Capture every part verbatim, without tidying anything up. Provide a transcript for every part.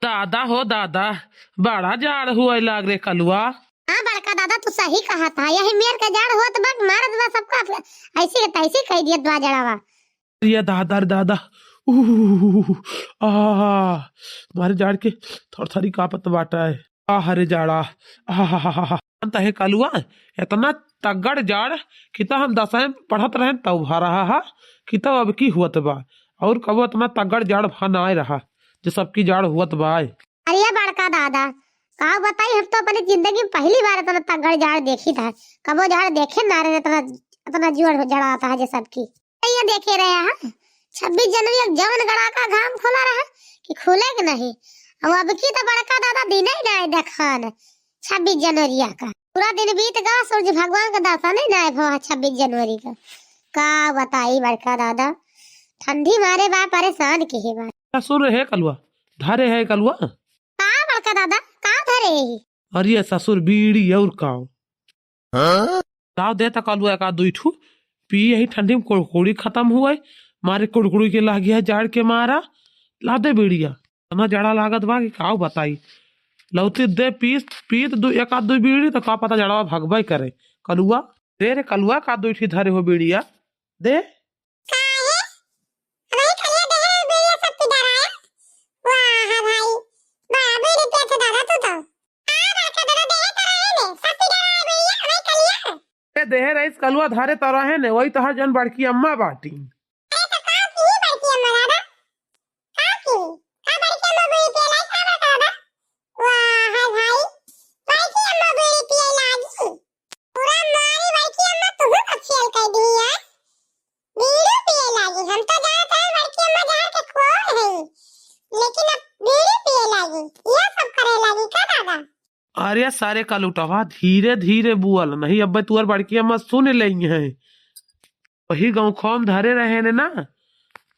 दादा हो दादा, बड़ा जाड़ हुए लाग रे कलुआ। हाँ बड़का दादा, तू सही कहत हा। यही मेर के जाड़ होत बा, मारत बा सबका, ऐसी के तैसी कह दियत बा जड़वा। ये दादा रे दादा, उह, आह, मारे जाड़ के थरथरी कांपत बाटा है। आह रे जाड़ा, आह। जानता है कलुआ, इतना तगड़ जाड़ कि तो हम दसवीं में पढ़त रहेन तब भा रहा हा, कि तो अब की हुअत बा, और कबो इतना तगड़ जाड़ भा ना आए रहा, जो सबकी जाड़ हुअत बा। अरे बड़का दादा, का बताई, हम तो अपनी जिंदगी में पहली बार इतना तगड़ जाड़ देखी था। कबो जाड़ देखे ना रहे, इतना, इतना जोर जड़ाता है जे सबकी। ये देखे रहे हैं, छब्बीस जनवरी एक जवन गड़ा का घाम खुला रहा कि खुले के नहीं। अब, अब की तो बड़का दादा दिन ही ना देखन छब्बीस जनवरी का। पूरा दिन बीत गया, सूरज भगवान का दर्शन ही ना भवा छब्बीस जनवरी का। का बताई बड़का दादा, ठंडी मारे बा परेशान के है बा। ससुर है कलुआ, धरे है कलुआ। का बड़का दादा, का धरे है? अरे ससुर बीड़ी और काव। हाँ? लाव दे त कलुआ एक आध दुई ठू पी, यही ठंडी में कुड़कुड़ी खत्म हुए, मारे कुड़कुड़ी के लागी है जाड़ के मारा। ला दे बीड़िया, इतना जाड़ा लागत बा कि काव बताई। लौती दे पीत, पीत दू, एक आध दुई बीड़ी तो का पता जाड़वा भगबे करे। कलुआ, दे रे कलुआ, का दुई ठी धरे हो बीड़िया, दे। काहे? अबही कलिया देहे बीड़िया सब पी डराया। वाह भाई, बड़ा बीड़ी पियत है दादा तू तो। आ बड़का दादा देहे तो रहे ने, सब पी डराया बीड़िया, अबही कलिया। ए देहे रईस कलुआ धरे तो रहे ने, वही तोहार जन बड़की अम्मा बाटी। अरे तो का की बड़की अम्मा दादा? का की? का बड़की अम्मा बीड़ी पिए लाई का बड़का दादा? वाह भाई, बड़की अम्मा बीड़ी पिए लागी। पूरा मारी बड़की अम्मा तुहू का फेल कर दी है। बीड़ी पिए लागी। हम तो जानत रहे बड़की अम्मा जहर के खोर है, लेकिन अब बीड़ी पिए लागी, यह सब करे लागी का दादा? अरे सारे कलुटवा, धीरे धीरे बोल, नहीं अब्बे तुअर बड़की अम्मा सुन लेई है। वही गाँव खोम धरे रहे ने ना,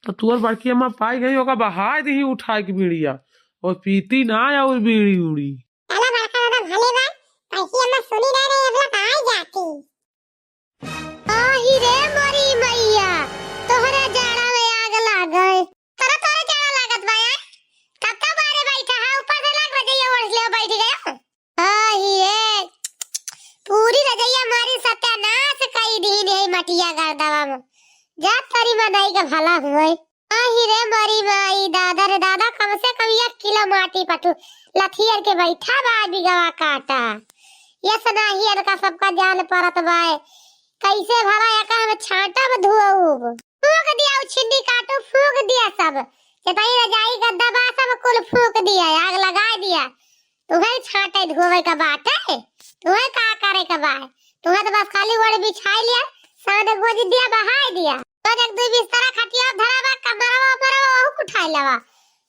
तो तुअर बड़की अम्मा पाई गई, ओका बहाय दही उठाए के बीड़िया, और पीती ना और बीड़ी उड़ी। चला बड़का दादा भले बा, बड़की अम्मा सुनी ना रहे, अबला कहाँ जाती। आही रे मोरी मैया, तोहरे जाड़ा में आग लागे। तोरा तोरे जाड़ा लागत बा, हैं? तब तो बाहरे बैठा है, ऊपर से लाग रजैया ओढ़ ले बैठ गया। आही रे, पूरी रजैया मारी सत्यानाश कई दीन है मटिया गर्दवा में। जा तोरी मनई का भला हुए। आही रे मोरी माई, दादा रे दादा, कम से कम एक किलो माटी पटू लथियर के बैठा बा बिगवा काटा। यस नाही इनका सबका जान परत बाय। कैसे भला एका हम छांटब धोउब? फूंक दिया उ छिंडी काटू, फूंक दिया सब। जेतई रजाई गद्दा बा सब कुल फूंक दिया, आग लगाए दिया। तुहे छांटे धोवे का बाटे, तुहे का करे का बा? तुहे तो बस खाली ओढ़ बिछाई लिया, साँझ गोज दिया, बहाई दिया। रोज एक दुई बिस्तरा खटिया धरा बा, कमरवा उमरवा ओहू कुठाई लवा,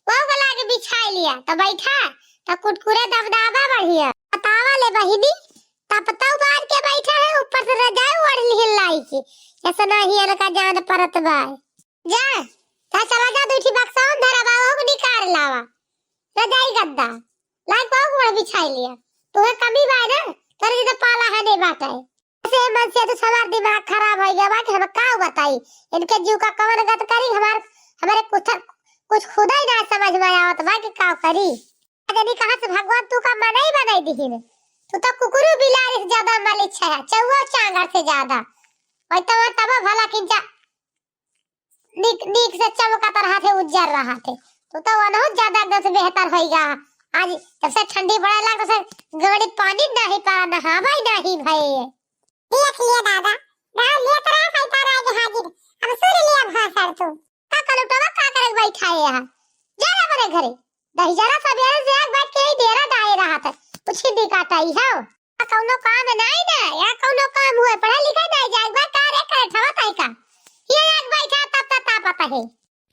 ओहू के लाके बिछाई लिया, तो बैठा, तो कुटकुरे दबदाबा बढ़िया। बतावा ले बहिनी, तपतऊ बार के बैठा है, ऊपर से रजाई ओढ़ लिहिन लाई के, जैसे नाही इनका जान परत बा। जा, जा चला जा, दुई ठी बक्सा धरा बा, ओहू के निकाल लावा। रजाई गद्दा, लाइक पाऊ के बड़ा बिछाई लिया। तुहे कमी बा ना, तोरे जैसे पाला है नहीं बाटे। ऐसे मन से तो हमार दिमाग खराब हो गया बा कि हम का बताई। इनके जीव का कवन गत करी, हमार, हमारे कुछ, कुछ खुदा ही ना समझ में आवत बा कि का करी। जानी कहाँ से भगवान तू का मनई बनाई दिहिन। तू तो कुकुरू बिलारी से ज्यादा मलिच है, चौवा चांगर से ज्यादा। वही तो तब भला किंचा नीक, नीक से चमकत रहत है, उज्जर रहत है। तू तो वनहु ज्यादा एकदम से बेहतर होइगा। आज जब से ठंडी पड़े लाग, तब से गड़ी पानी नहीं पड़ा, नहावे नहीं भए। देख लिए दादा, गाँव लेत रहा सैतान आगे हाजिर, अब सुन लिया भाषण तू। का कलुटवा का करे बैठा है यहाँ? जा रे अपने घरे। दही जरा सबेरे से आग बैठ के ही डेरा डाए रहत है, कुछ ही दिखाता ही है। आ, कौनो काम नाई ना, या कौनो काम हुए, पढ़े लिखे नाई जाए, बा का रे करे ठवा ताई का? ये एक बैठा तब तक तापत है।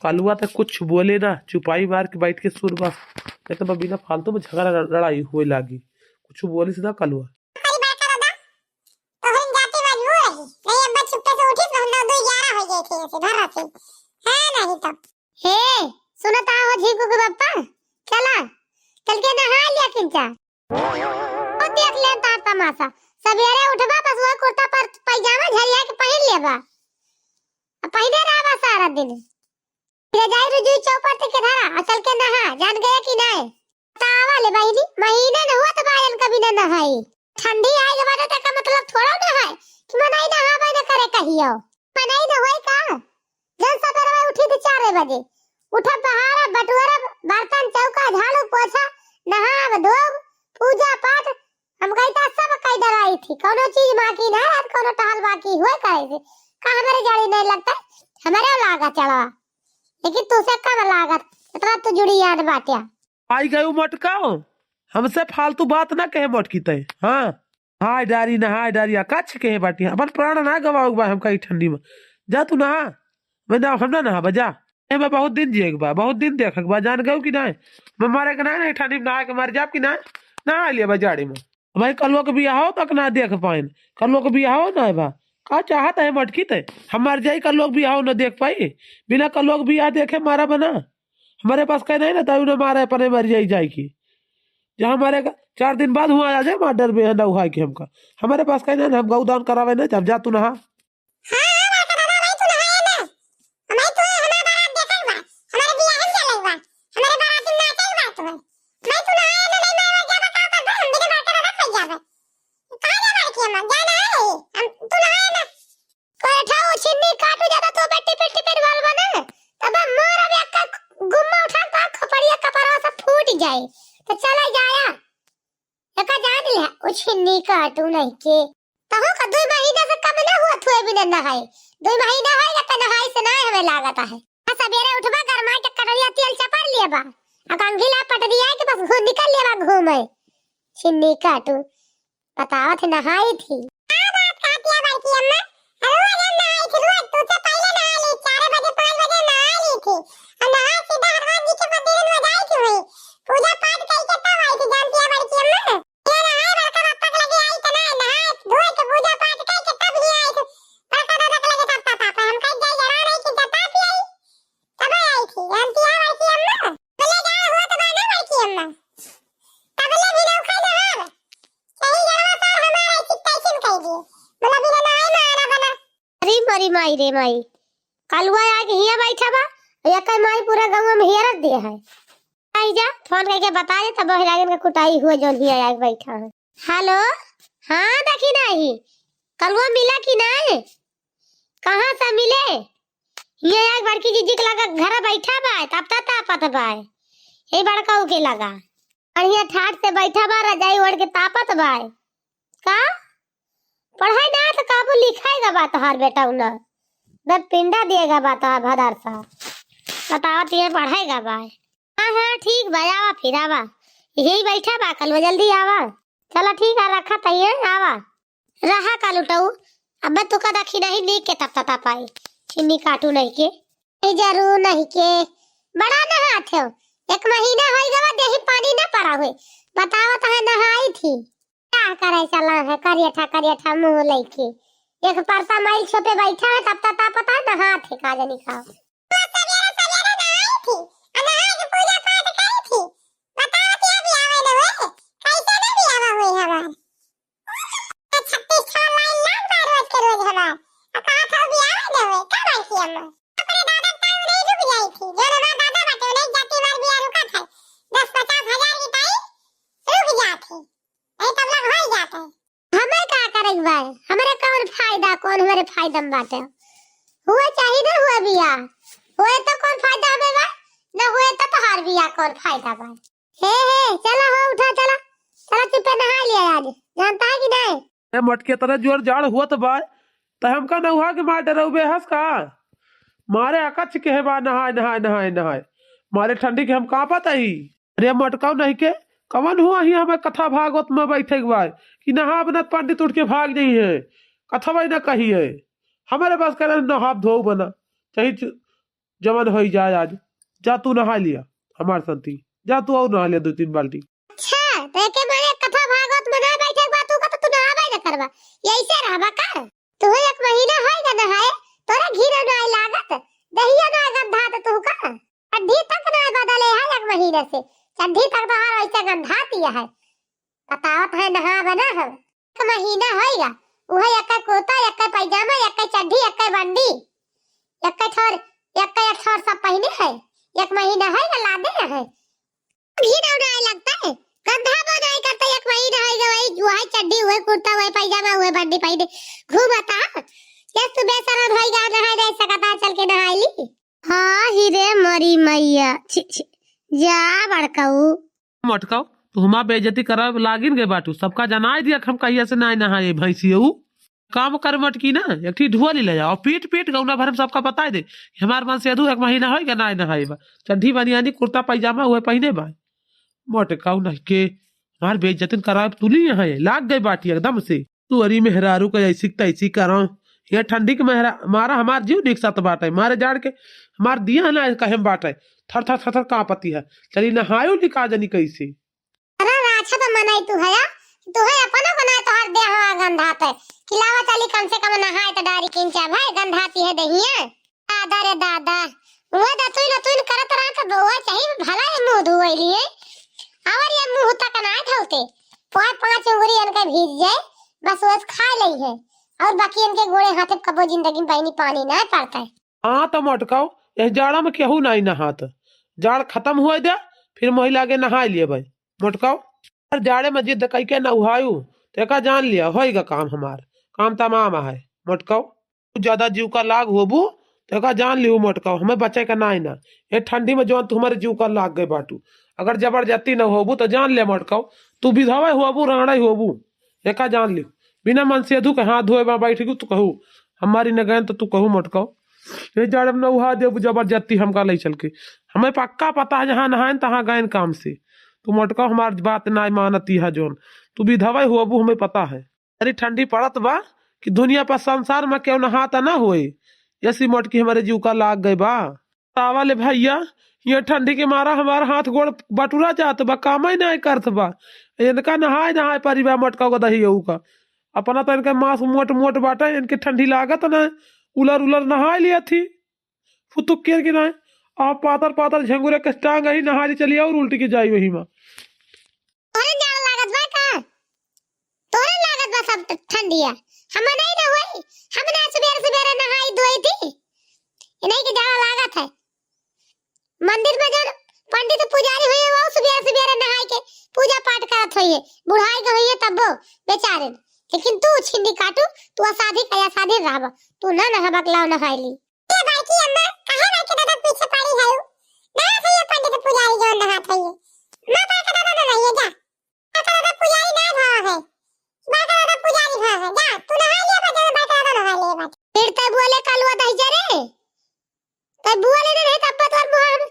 कलुआ तो कुछ बोले ना, चुपाई मार के बैठ के सुन बस। नहीं तो बिना फालतू में झगड़ा लड़-, लड़ाई हुए लागी। कुछ बोलिस ना कलुआ। अरे बड़का दादा, तोहरे जाते मजबूर रही। नहीं, अब्बा चुप्पे से उठिस, हम लोग दो ग्यारह हो गए थे, ऐसे धर रखे। हाँ, नहीं तो। हे, सुनत हो झीकू के पप्पा? चला, चल के नहा लिया किंचा। ओ देख ले तार तमाशा। सबेरे उठबा, बस वो कुर्ता पर पैजामा झरिया के पहिन लेबा। आ पहिने रहबा सारा दिन। रजाई रुजुई चौपट के धरा, आ चल के नहा, जान गया कि नाय? ए बहिनी, महीना न हुआ त बायन कभी न नहाई। ठंडी आइ गवा त का मतलब थोड़ा न है कि मनई नहावे न करे कहियो। मनई न होई का? जन सबेरवा उठी थी चार बजे, उठब बहारब, बटोरब, बर्तन, चौका, झाड़ू, पोछा, नहाब, धोब, पूजा पाठ, हम कही त सब कई डराई थी, कौनो चीज बाकी ना रह, कौनो टहल बाकी हुए करे से। का हमरे जड़ी नहीं लगता, हमरे लागा चढ़वा, लेकिन तुसे कम लागत, इतना तू जुड़ी याद बाट्या। आई गयू मटकाओ, हमसे फालतू बात ना कहे मटकी तय। हाँ, हाय डारी ना, हाय डारी, अकच्छ कहे बाटी, अपन प्राण ना गवाओ बा हमका ई ठंडी में। जा तू नहा, मैं ना, हम ना नहाबा, जा। ए, मैं बहुत दिन जिए के बा, बहुत दिन देखे के बा, जान गयो कि नहीं? मैं मरे के नहीं, नहीं, ठंडी में नहा के मर जाब कि नहीं? नहा लिया बा जाड़ी में। भाई, कलुआ के बियाहो तक ना देख पाइन, कलुआ के बियाहो ना बा। का चाहत है मटकी तय? हम मर जाई, कलुआ के बियाहो ना देख पाई, बिना कलुआ के बियाह देखे मारा बना। हमारे पास कहीं नहीं ना, तभी ना मारा है, अपने मर जाई जाए की। जहाँ हमारे का, चार दिन बाद हुआ आ जाए, मार डर में है ना उहाई के हमका। हमारे पास कहीं नहीं ना, हम गौदान करावे नहीं, जब जा तू नहा। हाँ, हाँ, बड़का दादा, भाई तू नहाए ना। हमारे तू, हमारे बारात देखल बा, हमारे बियाह में चलल बा, हमारे बारात में नाचल बा तू। भाई तू नहाए ना, नहीं मारवा जाबा, का करबे? हम भी तो बड़का दादा खाई जाबे। कहाँ जा बड़की अम्मा? जा नहाए। हम, तू नहाए ना। कोई उठाओ छिन्नी काटू ज्यादा तो बेटी पिट्ठी पे बोल बने। तब मोर अब एक गुम्मा उठा ता खोपड़िया कपड़ा सब फूट जाए। तो चला जाया। एका जान लिया, उ छिन्नी काटू नहीं के। तहु का दुई महीना से कम ना हुआ थुए बिना नहाए। दुई महीना होएगा तो नहाए से ना हमें लागत है। आ सबेरे उठबा गरमा के कटोरिया तेल चपर लिया बा। आ कंघी ला पट दिया कि बस घूम निकल लिया बा घूमे। छिन्नी काटू। बतावत है नहाई थी। का बात कहतिया बड़की अम्मा? रोज हम नहाई थी, रोज। तू तो पहले नहा ली, चार बजे, पाँच बजे नहा ली थी। और नहा सीधा हनुमान जी के मंदिर में जाई थी वहीं। पूजा पाठ करके तब आई थी, जानती है बड़की अम्मा? ये नहाए बड़का पापा के लगे आई तो ना, नहाए धोए के पूजा पाठ करके तब ही आई थी। बड़का दादा के लगे तब पापा, हम कहीं जाई जरा नहीं कि जब पापी आई। तब आई थी, जानती है बड़की अम्मा? बोले, "जा, हुआ तो बा ना बड़की अम्मा। तब ले भी ना उखाड़ दो हम। सही जगह पर हमारा ऐसी तैसी कह दिए।" बोला, "बिना ना आए ना आना बना।" अरे मोरी माई रे माई, कलुआ आके हिया बैठा बा, या कई माई पूरा गाँव में हियरत दिया है। आई जा, फोन करके बता दे, तब बहिरागन के कुटाई हुआ जौन हिया आके बैठा है। हेलो, हाँ, देखी नहीं, कलुआ मिला कि नहीं? कहाँ से मिले? ये एक बड़की जीजी के लगा घर बैठा बा, तापता तापत बा। ये बड़का के लगा। बढ़िया ठाट से बैठा बा, रजाई ओढ़ के तापत बा। का? पढ़ाई ना तो काबू लिखाएगा बा तोहार बेटा उना। बे पिंडा दिएगा बा तोहार भदर सा। बतावत ये पढ़ाएगा बा। हाँ, हाँ, ठीक बा, आवा फिर आवा। यही बैठा बा, कल वो जल्दी आवा। चला ठीक है, रखा तइये, आवा। रहा का लुटऊ, अबे तू का दखी नहीं नीक के तपता पाई, छिन्नी काटू नहीं के। ए जरू नहीं के, बड़ा नहात हो, एक महीना होई गवा देही पानी ना पड़ा हुए, बतावत है नहाई थी। का करे चला है करियठा करियठा मुँह लइके, एक परसा माइल छोपे बैठा है तपता तापता है नहात है का जानी का। सवेरे सवेरे नहाई थी, आ नहा के पूजा पाठ करी थी, बतावत है बियाह न हुए, कैसे ना बियाह हुए हमार। छत्तीस ठो लाइन लाग बा रोज के रोज हमार। आ कहा था बियाह न होए, का मानती अम्मा? अपने दादा के टाइम नहीं रुक जाई थी। जो हमार दादा बाटे, उन्हें जाति मार बियाह रुका था। दस पचास हजार की टाइम रुक जात है। नहीं तब लग हो ही जात है। हमें का करे के बा? हमरे कौन फायदा, कौन हमरे फायदा में बाटे? हुए चाहे ना हुए बियाह। हुए तो कौन फायदा हमें बा? न हुए तो तोहार बियाह कौन फायदा बा? हे, हे, चला हो, उठा, चला। चला, चुप्पे नहा लिया आज। जानता है कि नहीं? ए, मटके तरे जोर जाड़ हुआ तो बा, त हमका नौहा के मार डरौबे हस का? मारे अकच्छ के है बा, नहाए, नहाए, नहाए, नहाए। मारे ठंडी के हम कांपत ही। अरे मटकाऊ नहीं के, कवन हुआ ही हमें कथा भागवत में बैठे के बा कि नहा बनत पंडित उठ के भाग जाई है। कथवा ही ना कही है। हमारे पास करे नहाब धोऊ बना, चाहे च-, जवन होई जाए आज, जा तू नहा लिया, हमार संती, जा तू और नहा लिया दो तीन बाल्टी। अच्छा, तो एके मारे कथा भागवत मनाए बैठे के बाद तू का तो तू नहाबे न करबा, यही से रहबा का? तू एक महीना होई ना नहाए, तोरा घी ना आए लागत, दहिया ना गंधात तू का? चड्ढी तक ना बदले है एक महीने से, चड्ढी तक तो हर ऐसे गंधाती है। बतावत है नहाबे ना हम। एक महीना होइगा, उहे एक्के कुर्ता, एक्के पैजामा, एक्के चड्ढी, एक्के बंडी, एक्के ठोर, एक्के ठोर सब पहिने है। एक महीना होइगा, लादे है। घी ना उड़ाए लगता है, चड्डी हुए, कुर्ता हुए, पैजामा हुए, बंडी पहिने घूमता। यस तू बेशरम होई गा, नहाए नहीं सकता, चल के नहाए ली। हाँ ही रे मरी मैया, छी, छी, जा बड़काऊ। मोटकाऊ, तू हमार बेइज्जती करावे लागिन गए बाटू, सबका जनाई दिया कि हम कहिया से नाई नहाए भैंसियऊ। काम कर मोटकी ना, एक ठी ढुआ ले ले जाओ, पीट पीट गौना भर में सबका बताई दे कि हमार मनसेधू एक महीना होई गा नाई नहाए बा, चड्ढी बनियानी कुर्ता पैजामा हुए पहिने बा। मोटकाऊ नहीं के, हमार बेइज्जतिन करावे तू नहीं है, लाग गए बाटी एकदम से। तू अरी मेहरारू के ऐसी तैसी करो, ये ठंडी के मेहरा-, मारा हमार जीव निकसत बाटे, मारे जाड़ के हमार दिया ना कहे में बाटे, थर थर थर थर कांपती है। चली नहायो ली का जनी कैसे। अरे राछा तो मनाई तू है, तू है अपनो बनाए तोहार देह हवा गंधात है। कि लावा चली कम से कम नहाए तो डारी किंचा भाई गंधाती है दहिया। दादा रे दादा, उहे दतुइन दतुइन करत रहा तो बउआ चाही भला ये मुंह धोइली है। और ये मुंह तक ना धोते। पाँच पाँच उंगली इनके भीज जाए, बस वो खा लई है। और बाकी इनके गोड़े हाथे कबो जिंदगी में बहिनी पानी ना पड़ता है। हाँ तो मोटकाऊ, यह जाड़ा में केहू नाई नहात। जाड़ खत्म हुए दे, फिर महिला के नहाए लिए भाई। मोटकाऊ, अगर जाड़े में जिद कई के नहायू, तो एका जान लिया, होइगा काम हमार, काम तमाम है। मोटकाऊ, तू ज्यादा जीव का लाग होबू, तो एका जान लिहू मोटकाऊ, हमें बचे का नाई ना। ये ठंडी में जौन तू हमारे जीव का लाग गए बाटू, अगर जबरदस्ती न होबू, तो जान ले मोटकाऊ, तू विधवा होबू, राणा होबू, एका जान लिहू। बिना मनसेधू के हाथ धोए बा बैठ गू, तू कहू, हमारी न गए तो तू कहू मोटकाऊ, ये जाड़े में नहा देबू जबरदस्ती हमका ले चल के। हमें पक्का पता है जहाँ नहाए तहाँ गए काम से। तू मोटकाऊ हमार बात नाई मानती है जौन, तू विधवा होबू, हमें पता है। अरे ठंडी पड़त बा कि दुनिया पर संसार में केहू नहात ना होए, ऐसी मोटकी हमारे जीव का लाग गए बा। तावा ले भैया, ये ठंडी के मारा हमार हाथ गोड़ बटुरा जात बा, काम ही नाई करत बा। इनका नहाए नहाए परी बा मोटका गदहियऊ का। अपना तो इनका मांस मोट मोट बाटे, इनके ठंडी लागत ना, उलर उलर नहाए लिया थी। फुतुक कियर की नाई, आप पातर पातर झंगुरे के टांग ही नहारी चली और उल्टी की जाई वही में। तोरे जाड़ लागत बा का? तोरे लागत बा सब ठ-, ठंडिया। हमें नहीं ना होई, हम ना सुबेरे सुबेरे नहाई धोई थी। ये नहीं के जाड़ा लागत है। मंदिर में जौन पंडित पुजारी होइए, वो सुबेरे सुबेरे नहाई के पूजा पाठ करत होइए, बुढ़ाई के होइए तब वो बेचारे। लेकिन तू छिंडी काटू, तू असाधी का असाधी रहबा, तू ना नहाबा के लाओ नहाई ली। ये बड़की अम्मा, काहे बड़के दादा पीछे पड़ी है? ना से ये पंडित पुजारी जौन नहात है ये। माँ बड़के दादा ना रहिए जा। बड़का दादा पुजारी ना भा है, बड़का दादा पुजारी भा है। जा, तू नहा लिया बा, जा बड़का दादा नहा लिया बा। फिर ते बोले कलुआ दहिजरे, ते बोले ना रहे तब तोर मुँह हम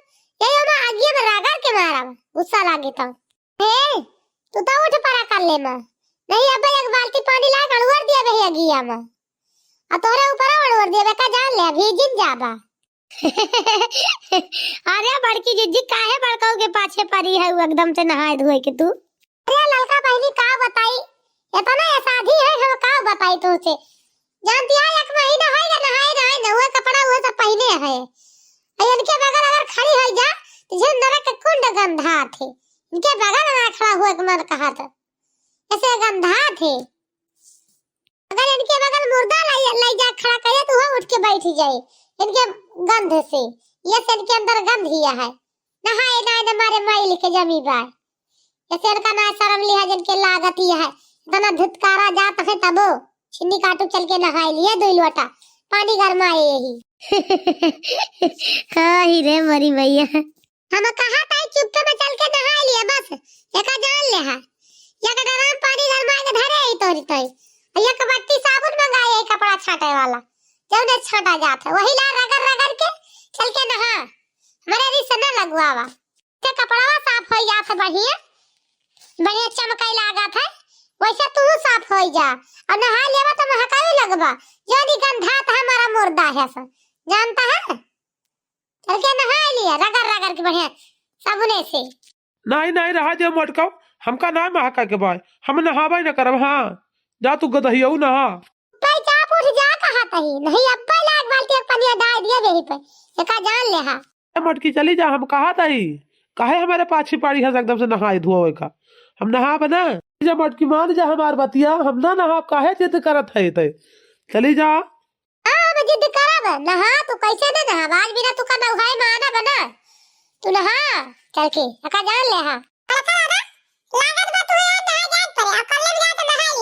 ये यो में आगिए में रगड़ के मारा, गुस्सा लागे तो। हे, तू तो उठ पड़ा कर ले माँ, नहीं अब एक बाल्टी पानी ला के अड़ुअर दिया बे आगिया में, आ तोरे ऊपर अड़ुअर दिया बे का जान ले, अभी जिन जाबा। अरे बड़की जिज्जी, काहे बड़काऊ के पाछे पड़ी है एकदम से नहाए धोए के तू? अरे ललका बहिनी, का बताई, इतना असाधी है, हम का बताई तुमसे। जानती है, एक महीना होइगा नहाए, नहाए, नहुए कपड़ा हुए सब पहिने है। और इनके बगल अगर खड़ी हो जा, तो जैसे नरक के कुंड गंधात है। इनके बगल ना खड़ा हुए के मन कहा था, ऐसे गंधात है। अगर इनके बगल मुर्दा लाई, लाई जा खड़ा करे, तो वो उठ के बैठ जाए इनके गंध से। ये से इनके अंदर गंध ही है। नहाए ना, ना मारे मैल के जमी बा। ऐसे इनका ना शर्म लिहा, जिनके लागत ही है। इतना धुतकारा जात है तबो छिन्नी काटू चल के नहाए लिए, दुई लोटा पानी गरमाए यही। हाँ ही रे मरी मैया। हम कहा ताई चुप्पे में चल के नहाए लिए बस, एका जान ले हा। एक ड्राम पानी गरमाए के धरे ही तोरी तोरी। और एक बट्टी साबुन मंगाए ही कपड़ा छाटे वाला, जौने छाटा जात है, वही ला रगड़ रगड़ के चल के नहा। हमारे रिस न लगवावा। ते कपड़वा साफ होई जात है बढ़िया, बढ़िया चमकाई लागत है, वैसे तू साफ होई जा। और नहा लेवा तो महकावे लगबा, जौनी गंधात है हमारा मुर्दा है सब, जानता है? चल के नहा लिया रगड़ रगड़ के बढ़िया साबुने से। नहीं, नहीं, रहा दे मोटकाऊ, हमका ना महका के बाय, हम नहाबे न करब। हाँ, जा तू गदहियऊ नहा। भाई चाप उठ जा कहा तही, नहीं अब्बे लाग बाल्टी एक पनिया डाल दिया यही पे, एका जान ले हा। ए मोटकी चली जा, हम कहा तही, काहे हमारे पाछी पाड़ी है एकदम से नहाए धोए का, हम नहाब ना। चली जा मोटकी, मान जा हमार बतिया, हम ना नहाब, काहे जिद करत है ते, चली जा। हाँ, हम जिद करब, नहा, तू कैसे न नहाब? आज बिना तू का नहाए मानब ना। तू नहा, चल के, एका जान ले हा। अरे का दादा, लागत बा तू यार नहाए जात परे, अब कल्ले भी जात नहाए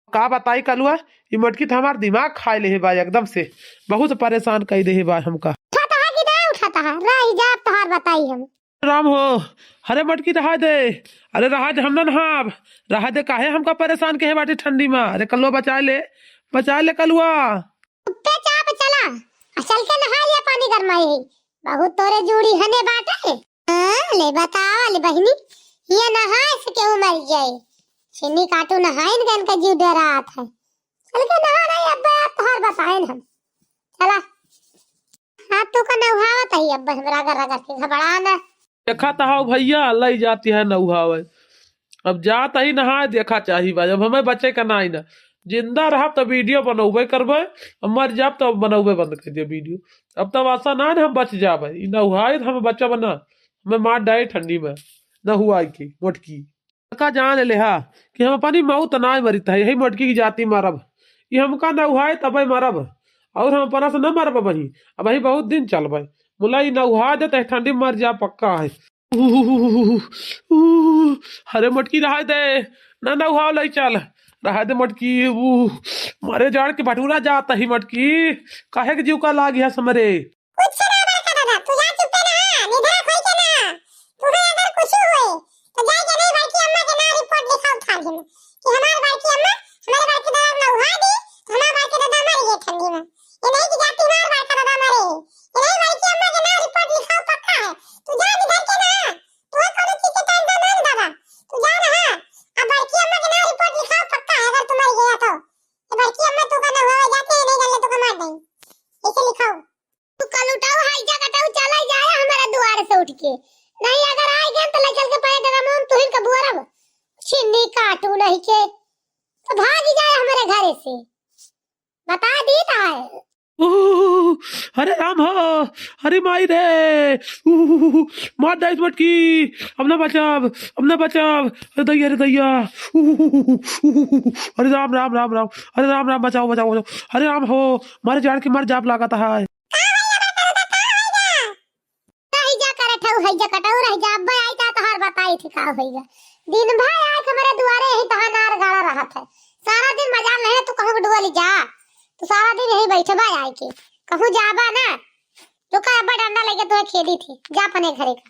का बताई कलुआ, ई मोटकी त हमार दिमाग खाइ लेहे बा एकदम से, बहुत परेसान कइ देहे बा हमका। उठाता है कि नाहीं उठाता है, रहि जा, अब तोहार बताई हम। राम हो, अरे मोटकी रहा दे, अरे रहा दे, हम ना नहाब, रहा दे, काहे हमका परेसान केहे बाटी ठंडी मा? अरे कलुआ बचाइ ले, बचाइ ले कलुआ। चुप्पे चाप चला, आ चल के नहाइ लिया, पानी गरमाए है, बहुत तोरे जूड़ी हने बाटे। हाँ, ले बतावा ले बहिनी, ये नहाए से केहू मरि जाए? छिन्नी काटू नहाइन गन का जीव डेरात है। चल के नहा रही, अब यार तोहार बताएन हम। चला। हाँ, तू का नहावत है अब हमरा घर रगड़ के घबरा ना। देखा त हौ भइया, लइ जाती है नहावे। अब जात ही नहाए, देखा चाही भाई, अब हमें बचे का नाहीं ना। जिंदा रहब त video बनौबे करबे, अब मर जाब त बनौबे बंद कर दिया video। अब तब आसा ना है हम बच जाबे, ई नहाए त हमें बचब ना, हमें मार डाए ठंडी मा नहुआइ के मोटकी। का जान लेहा कि हम अपनी मौत नाहीं मरित है, यही मोटकी की जाति मरब, ई हमका नहुआए तबे मरब, और हम अपना से न मरब अबही, अबही बहुत दिन चलबे। मुला ई नहुआ दे त ठंडी मा मर जा पक्का है। ऊ, ऊ, अरे मोटकी रहा दे, ना नहुआव लइ चल, रहा दे मोटकी। ऊ, मरे जाड़ के भटूरा जात ही मोटकी, काहे के जीव का लागी है हमरे। कुछ ना बड़का दादा, तू जा चुप्पे नहा, निधरा खोइ के नहा। तुहे अगर कुछ होए, तो जाए के नहीं बड़की अम्मा के नाम report लिखाओ थाने में कि हमार बड़की अम्मा, हमारे बड़के दादा नहुआ दी, तो हमार बड़के दादा मर गए ठंडी मा। ये नहीं कि जाति मार बड़का दादा मरे। ये नहीं, बड़की अम्मा के नाम report लिखाओ पक्का है। तू जा निधर के नहा, तुहे कोनो चीज के tension ना दादा, तू जा नहा। अब बड़की अम्मा के नाम report लिखाओ पक्का है, अगर तू मर गया तो। ये बड़की अम्मा तू का नहुआ जाते हैं, नहीं गले तू का मार देंगे। ऐसे लिखाओ। तू कलुटाऊ है जा कटाऊ चला जाए हमारे दुआरे से उठ के। नहीं अगर आइ गए तो ले चल के पहले दादा मोम तुहिन के बुअरब। छिन्नी काटू नहीं के। तो भागी जाए हमारे घरे से। बता दी त है। ऊ, अरे राम हो, अरे माई रे, ऊ, मार डाइस मोटकी, अब ना बचब, अब ना बचब, अरे दैया, अरे दैया, ऊ, अरे राम, राम, राम, राम, अरे राम, राम, बचाओ, बचाओ, बचाओ, अरे राम हो, मारे जाड़ के मर जाब लागत है। रहि जा करत हऊ, हई जा कटऊ, रहि जा, अब्बे आई ता तोहार बताई थी का होइगा। दिन भर आए के हमरे दुआरे यही तहार नार गाड़ा रहत है। सारा दिन मजाल नहीं, तू कहूँ डुअली जा, तू सारा दिन यही बैठबा आए के, कहूँ जाबा ना। रुका, अब्बा डंडा लेके तुहे खेदी थी, जा अपने घरे का।